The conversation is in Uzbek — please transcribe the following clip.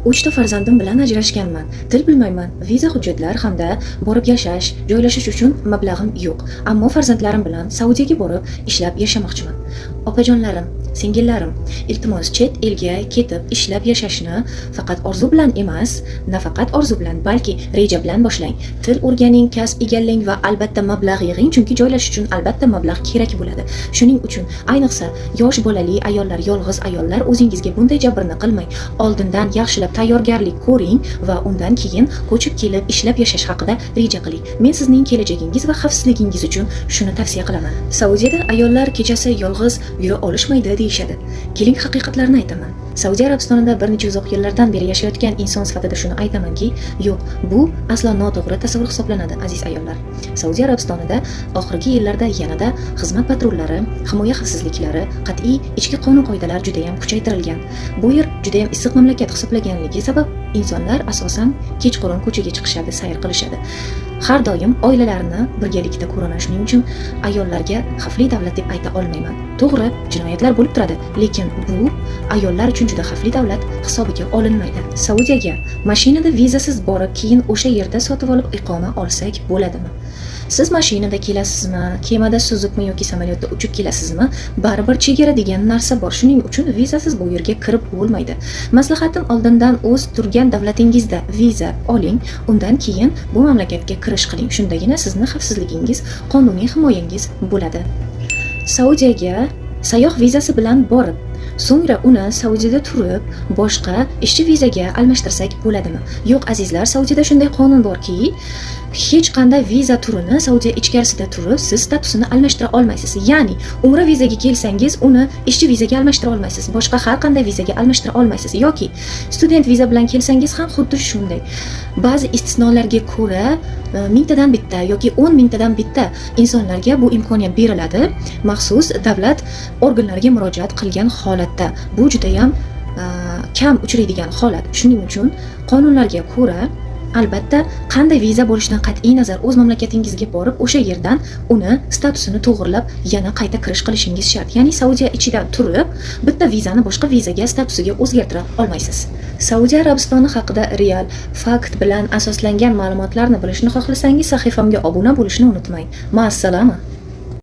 Uchta farzandim bilan ajrashganman. Til bilmayman, viza, hujjatlar hamda borib yashash, joylashish uchun mablag'im yo'q. Ammo farzandlarim bilan Saudiyaga borib ishlab yashamoqchiman. Opajonlarim, singillarim, iltimos, chet elga ketib ishlab yashashni faqat orzu bilan emas, nafaqat orzu bilan, balki reja bilan boshlang. Til o'rganing, kasb egallang va albatta mablag' yig'ing, chunki joylashish uchun albatta mablag' kerak bo'ladi. Shuning uchun ayniqsa yosh bolali ayollar, yolg'iz ayollar, o'zingizga bunday jabrni qilmang. Oldindan yaxshilab tayyorgarlik ko'ring va undan keyin ko'chib kelib ishlab yashash haqida reja qiling. Men sizning kelajagingiz va xavfsizligingiz uchun shuni tavsiya qilaman. Saudiyada ayollar kechasi yolg'iz yura olishmaydi deyishadi. Keling, haqiqatlarni aytaman. Saudiya Arabistonida bir necha uzoq yillardan beri yashayotgan inson sifatida shuni aytamanki, yo'q, bu aslo noto'g'ri tasavvur hisoblanadi, aziz ayollar. Saudiya Arabistonida oxirgi yillarda yanada xizmat patrullari, himoya xavfsizliklari, qat'iy ichki qonun qoidalar juda ham kuchaytirilgan. Bu yer juda ham issiq mamlakat hisoblaganligi sabab insonlar asosan kechqurun ko'chaga chiqishadi, sayr qilishadi. Har doim oilalarini birgalikda ko'raman. Shuning uchun ayollarga xavfli davlat deb ayta olmayman. To'g'ri, jinoyatlar bo'lib turadi, lekin bu ayollar uchun juda xavfli davlat hisobiga olinmaydi. Saudiyaga mashinada vizasiz borib, keyin o'sha yerda sotib olib iqoma olsak bo'ladimi? Siz mashinada kelasizmi, kemada suzibmi yoki samolyotda uchib kelasizmi, baribir chegara degan narsa bor. Shuning uchun vizasiz bu yerga kirib bo'lmaydi. Maslahatim, oldindan o'z turgan davlatingizda viza oling, undan keyin bu mamlakatga kirish qiling. Shundagina sizni xavfsizligingiz, qonuniy himoyangiz bo'ladi. Saudiyaga sayyoh vizasi bilan borib, so'ngra uni Saudiyada turib, boshqa ishchi vizaga almashtirsak bo'ladimi? Yo'q, azizlar, Saudiyada shunday qonun borki, hech qanday viza turini Saudiya ichkarisida turib siz statusini almashtira olmaysiz. Ya'ni umra vizaga kelsangiz, uni ishchi vizaga almashtira olmaysiz, boshqa har qanday vizaga almashtira olmaysiz yoki student viza bilan kelsangiz ham xuddi shunday. Ba'zi istisnolarga ko'ra mingtadan bitta yoki 10 mingtadan bitta insonlarga bu imkoniyat beriladi, maxsus davlat organlariga murojaat qilgan holatda. Bu judayam kam uchraydigan holat. Shuning uchun qonunlarga ko'ra, albatta, qanday viza bo'lishidan qat'iy nazar, o'z mamlakatingizga borib, o'sha yerdan uni statusini to'g'irlab, yana qayta kirish qilishingiz shart. Ya'ni Saudiya ichidan turib bitta vizani boshqa vizaga statusiga o'zgartira olmaysiz. Saudiya Arabistoni haqida real, fakt bilan asoslangan ma'lumotlarni bilishni xohlasangiz, sahifamga obuna bo'lishni unutmang. Ma'assalama.